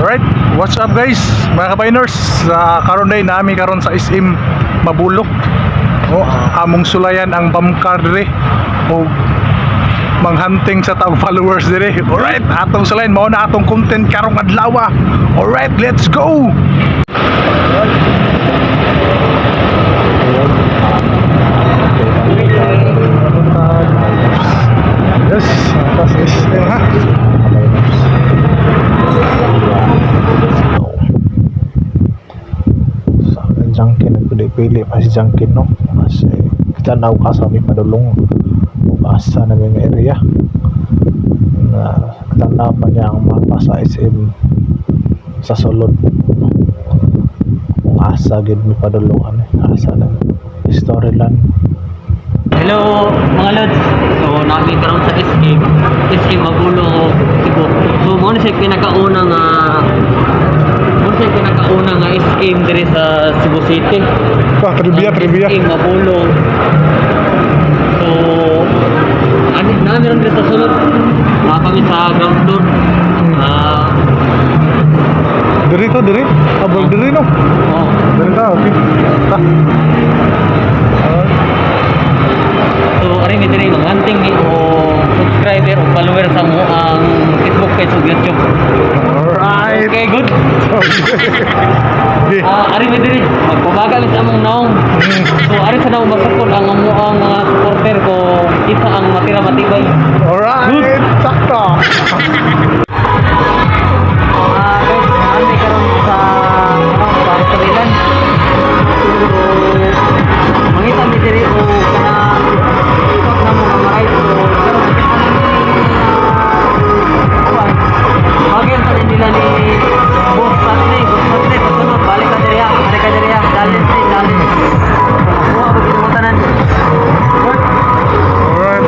Alright, what's up guys? Mga kabiners, karon day nami karon sa SM Mabolo. Oh, among sulayan ang Bamcar dire og manghunting sa taong followers dire. Alright, atong sulayan mao na atong content karong adlaw. Alright, let's go. Yes, tas SM ha. Sa Junkin, nagpili-pili pa si Junkin, no, kasi tanaw ka sa may padulong ug asa na may nga area na tanaw pa niya ang mapa sa SM sa sulod, no? Kung asa gid may padulong, ano, asa na storyland. Hello mga lods. So nami karon sa SM, SM Mabolo, Cebu. So mo na siya pinakauna nga SM diri sa Cebu City. Ah, trivia, Ang trivia. SM Mabolo. So ano nami ron diri sa sulod. Naa kami sa ground floor. Ah, Diri to, diri. Abol diri no. Oh. Diri ta, okay. Ta. Alright. So ari mi diri manghunting mi o subscriber o follower sa mo ang Facebook page ug YouTube. Alright. Okay, good. Okay. Ah, ari mi diri, magpabagal mi sa among naong. So ari sa naong masukol ang amoang mga supporter ko kita ang matira matibay. Alright, sakto. Ah, guys, naami karon sa ano sa Storyland. So mangita mi diri o kanang spot na mo nga ma-ride. So karon kita na mi kuan. Bagay ang tanan nila ni Boss Patrick, Boss Patrick, pasunod, balik ka diri ha, balik ka diri ha, challenge ni challenge. So makuha ba gid mo tanan? Alright.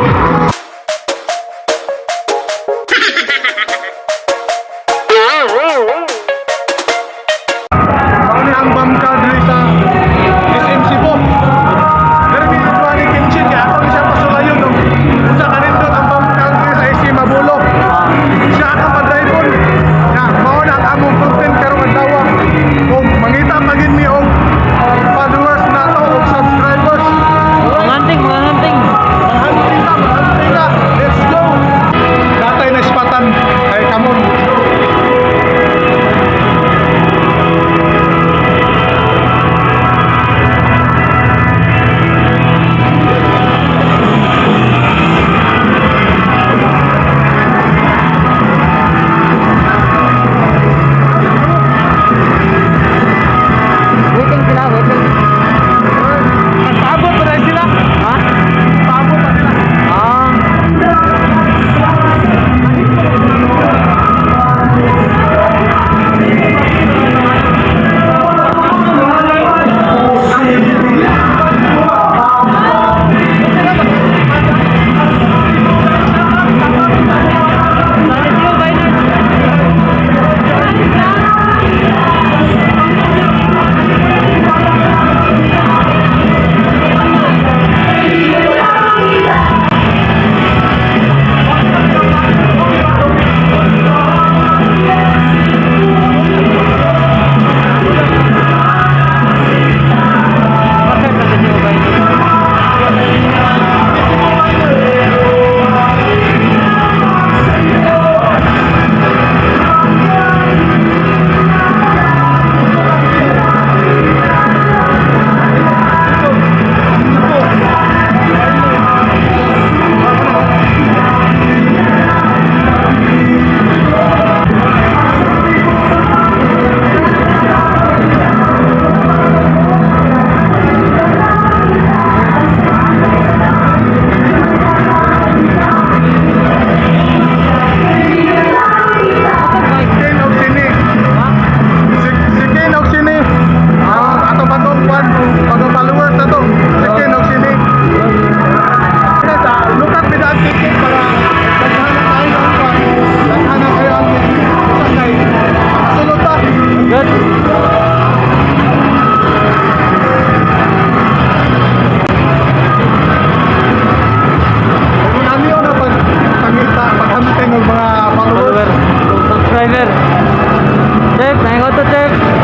Chef, ay auto, Chef.